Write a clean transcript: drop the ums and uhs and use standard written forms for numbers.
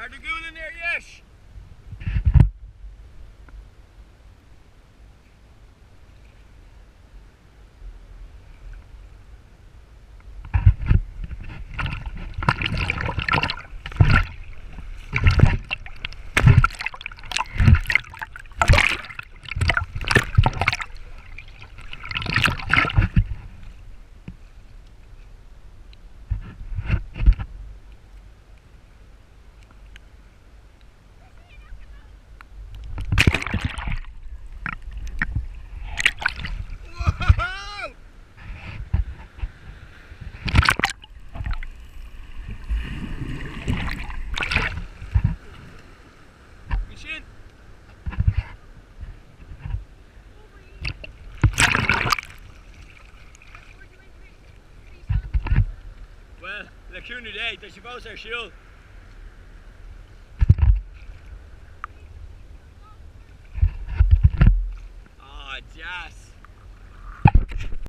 Thar do ghualainn ar dheis. Sin. Bhuel, le cúnamh Dé, tá sí fós ar siúl. Ah, deas.